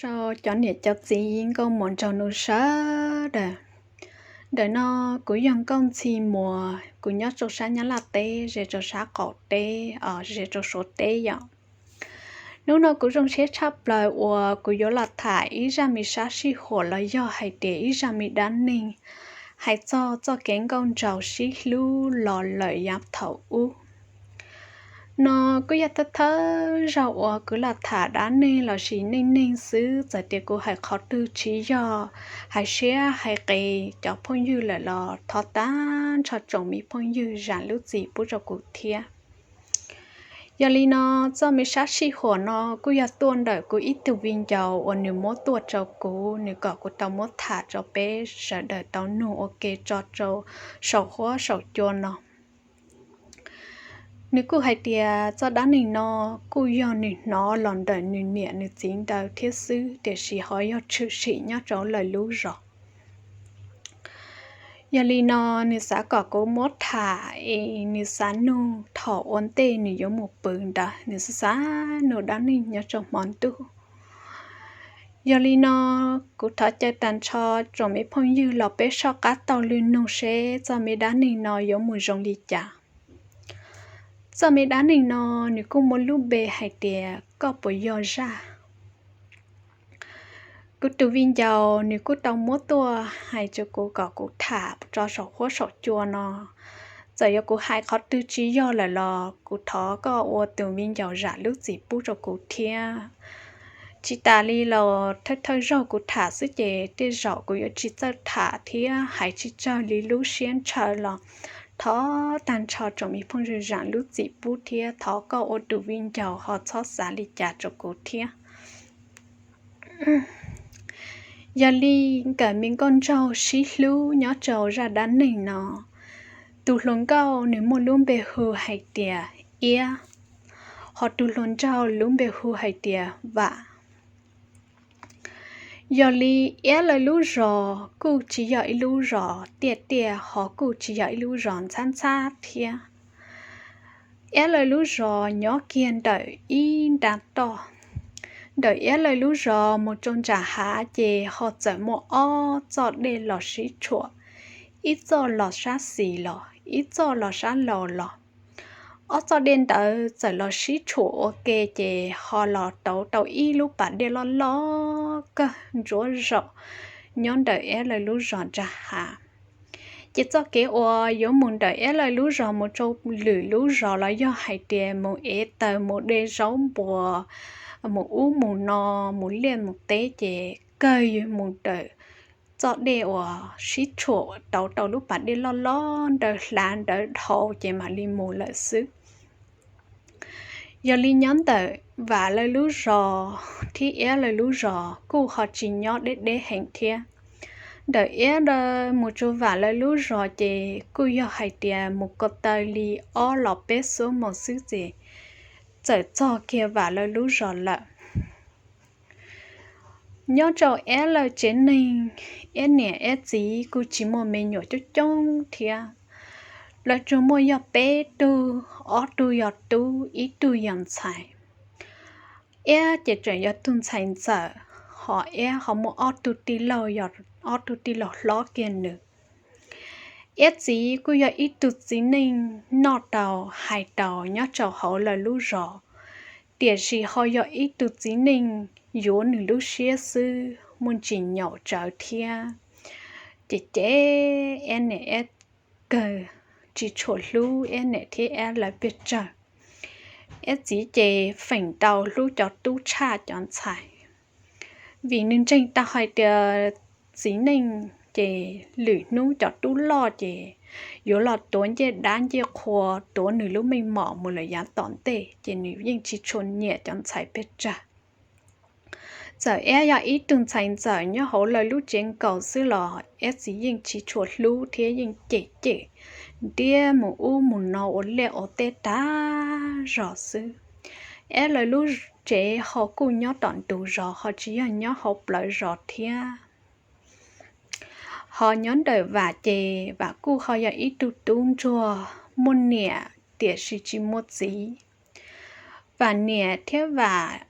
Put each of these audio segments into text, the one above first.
Rau cov niam cov txiv nkauj muam nraug nus sawv daws. Ntawm no kuv yog Nkauj Ntxhi Muas, kuv nyob rau sab Nyab Laj teb, ze rau sab qaum teb, ze rau Suav teb yom. Hnub no kuv zoo siab tshaj plaws uas kuv yuav los tham ib zaj me sab sij huam los yog hais tias ib zaj me dab neeg hais txog txoj kev nkauj nraug sib hlub los lawm yav thaum ub. No kuj yog thawj thawj zaug uas kuv los tham dab neeg lossis neej neeg xwb, txawm tias kuv hais qhov twg tsis yog, hais siab hais qis cov phooj ywg lawm los thov tag nrho tsoom me phooj ywg zam lub txim pub rau kuv thiab. Yog li no, txoj me sab sij huam no kuj yog tuaj ntawm kuv ib tug viv ncaus uas nws muab tuaj rau kuv, nws kom kuv tau muab tham rau peb sawv daws tau nug ua ke tso rau saum huab saum cua no. Nws kuj hais tias txoj dab neeg no kuj yog nws hnov los ntawm nws niam nws txiv ntawd thiab xwb, tiam sis ho yog tshwm sim nyob rau lawv lub zos. Yog li no, nws xav kom kuv muab tham es nws xav nug thaum ua ntej nws yuav mus pw ntawd, nws xav xav nug dab neeg nyob rau hmo ntuj. Yog li no, kuv thov caw tag nrho tsoom me phooj ywg los peb soj qab taug lw nug seb txoj me dab neeg no yuav mus zoo li cas. Txoj me dab neeg no nws kuj muaj lub npe hais tias koj puas yog zaj. Kuv tus viv ncaus nws kuj tau muab tuaj hais rau kuv kom kuv tham tso saum huab saum cua no. Txawm yog kuv hais qhov twg tsis yog lawm los kuv thov koj ua tus viv ncaus zam lub txim pub rau kuv thiab. Tsis tas li los thawj thawj zaug kuv tham xwb ces tej zaum kuv yuav tsis txawj tham thiab hais tsis tsawg li lub siab ntshaw los thov tag nrho tsoom me phooj ywg zam lub txim pub thiab thov koj ua tus viv ncaus ho txhob xav li cas rau kuv thiab. Yog li nkawm me nkauj nraug sib hlub nyob rau zaj dab neeg no, tus hluas nkauj nws muaj lub npe hu hais tias Iab, ho tus hluas nraug lub npe hu hais tias Vam. Yog li Iab lawv lub zos kuj tsis yog ib lub zos tiaj tiaj, ho kuj tsis yog ib lub zos ntxhab ntxhab thiab. Iab lawv lub zos nyob kiag ntawm ib nra toj. Ntawm Iab lawv lub zos mus rau nram hav ces ho txawm muaj ob txoj dej los sib tshuam, ib txoj los sab xis los ib txoj los sab laug los. Ob txoj dej ntawd txawm los sib tshuam ua ke ces ho los tauv tau ib lub pas dej loj loj kawg ntsuav zaum nyob ntawm Iab lawv lub zos nram hav. Ces txoj kev uas yuav mus ntawm Iab lawv lub zos mus rau lwm lub zos los yog hais tias mus ev taws mus de zaub npuas, mus ub mus no, mus liaj mus teb ces kawg yuav mus ntawm txoj dej uas sib tshuam tauv tau lub pas dej loj loj ntawd hlav ntawd dhau ces mam li mus lawm xwb. Yog li nyob ntawm Vam lawv lub zos thiab Iab lawv lub zos kuj ho tsis nyob deb deb heev thiab. Ntawm Iab lawv mus rau Vam lawv lub zos ces kuj yog hais tias mus ko taw li ob los peb xuab moos xwb ces txawm txog kiag Vam lawv lub zos lawm. Nyob rau Iab lawv tsev neeg, Iab niam Iab txiv kuj tsis muaj me nyuam coob coob thiab. Lawv tsuas muaj yog peb tug, ob tug yog tub, ib tug yog ntxhais. Iab ces tseem yog tug ntxhais ntxawm, ho Iab ho muaj ob tug tij laug, ob tug tij laug hlob kiag nws. Iab txiv kuj yog ib tug txiv neej noj tau hais tau nyob rau hauv lawv lub zos, tiam sis ho yog ib tug txiv neej yuav nws lub siab xwb, muaj ntsis nyaum tsawv thiab. Ces ces Iab niam Iab kawg tsis tshua hlub Iab niam thiab Iab lawv pes tsawg. Iab txiv ces feem ntau hlub cov tub tshaj cov ntxhais, vim nws ntseeg tau hais tias txiv neej ces lwm hnub cov tub loj ces yuav los tuav ncej dab ncej qhua tuav nws lub meej mom mus lawm yav tom ntej, ces nws yeej tsis tshua nyiam cov ntxhais pes tsawg. Txawm Iab yog ib tug ntxhais ntxawm nyob hauv lawv lub tsev nkaus xwb los Iab txiv yeej tsis tshua hlub thiab yeej cem cem, ntiab mus ub mus no ua liaj ua teb tag zog xwb. Iab lawv lub tsev ho kuj nyob tom ntug zos ho tsis yog nyob hauv plawv zos thiab. Ho nyob ntawm Vam ces Vam kuj ho yog ib tug tub ntsuag muaj niam tiam sis tsis muaj txiv. Vam niam thiab Vam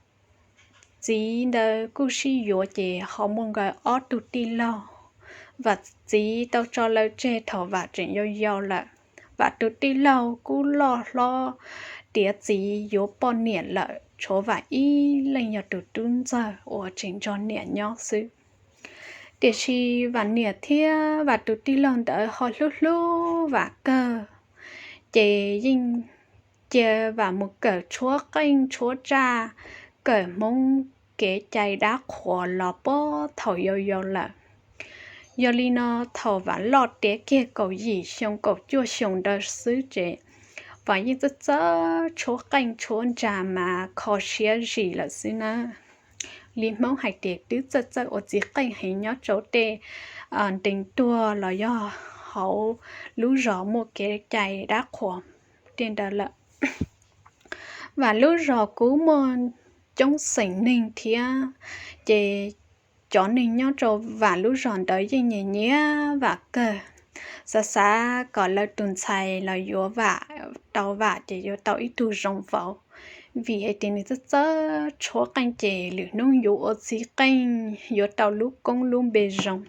txiv ntawd kuj sib yuav ces ho muaj nkawd ob tug tij laug. Vam txiv tau tso lawv tseg thaum Vam tseem yau yau lawm. Vam tus tij laug kuj loj hlob tiav txiv yuav poj niam lawm, tshuav Vam ib leeg yog tus tub ntxawg uas tseem nrog niam nyob xwb. Tiam sis Vam niam thiab Vam tus tij laug ntawd ho hlub hlub Vam kawg, ces yeej cia Vam mus kawm tshuab qeej tshuab tsaj, kawm Hmoob kev cai dab qhuas los puag thaum yau yau lawm. Yog li no thaum Vam loj tiav kiag kaum yim xyoo kaum cuaj xyoo ntawd xwb ces Vam yeej txawj txawj tshuab qeej tshuab tsaj mas kho siab zim lawm xwb nawb. Li Hmoob hais tias twb txawj txawj ua txiv qeej heev nyob rau tej ntees tuag los yog hauv lub zos muaj kev cai dab qhuas tej ntawd lawm. Vam lub zos kuj muaj coob xeem neeg thiab, ces cov neeg nyob rau Vam lub zos ntawd yeej nyiam nyiam Vam kawg, xav xav kom lawv tus ntxhais los yuav Vam, tau Vam ces yuav tau ib tug zoo vauv, vim hais tias nws txawj txawj tshuab qeej ces lwm hnub yuav ua txiv qeej yuav tau lub koob lub npe zoo.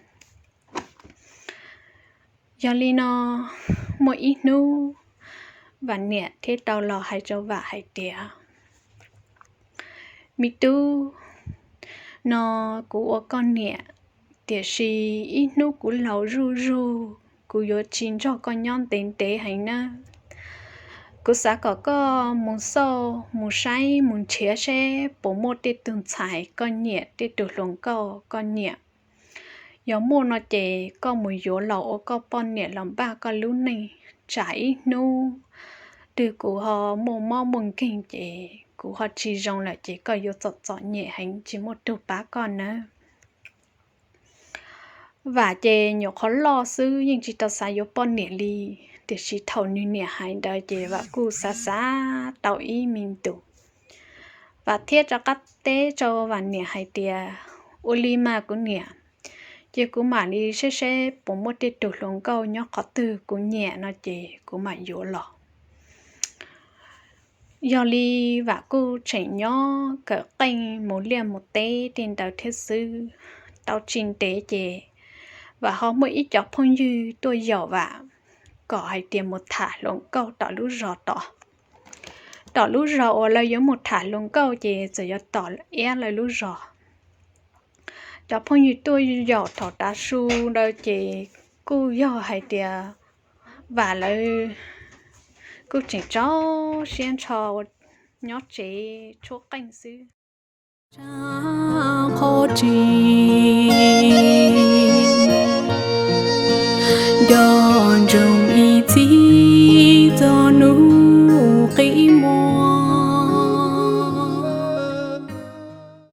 Yog li no, muaj ib hnub Vam niam thiaj tau los hais rau Vam hais tias, Me tub, no kuv ua koj niam, tiam sis ib hnub kuv laus zuj zus, kuv yuav tsis nrog koj nyob ntev ntev heev nawb. Kuv xav kom koj mus xauj mus saib mus nrhiav seb puas muaj tej tug ntxhais koj nyiam, tej tug hluas nkauj koj nyiam. Yog muaj no ces koj mus yuav los ua koj poj niam los npaj koj lub neej, tsam ib hnub twg kuv ho muaj mob muaj nkeeg ces kuv ho tsis zoo lawm ces koj yuav txom txom nyem heev tsis muaj tug pab koj nawb. Vam ces nyuam qhuav loj xwb yeej tsis tau xav yuav poj niam li, tiam sis thaum nws niam hais ntawd ces Vam kuj xav xav tau ib me ntus. Vam thiaj rov qab teb rau Vam niam hais tias, Ua li mas kuv niam, ces kuv mam li saib seb puas muaj tej tug hluas nkauj nyob qhov twg kuv nyiam no ces kuv mam yuav los. Yog li Vam kuj tseem nyob kawm qeej mus liaj mus teb tej ntawd thiab xwb. Tau tsis ntev ces Vam ho muaj ib cov phooj ywg tuaj yaum Vam kom hais tias mus tham hluas nkauj tom lub zos tod. Tom lub zos uas lawv yuav mus tham hluas nkauj ces txawm yog tom iab lawv lub zos. Cov phooj ywg tuaj yaum thaum tav su ntawd ces kuj yog hais tias Vam lawv kuj tseem tso siab ntsho nyob tsev tshuab qeej xwb. Qhov tsis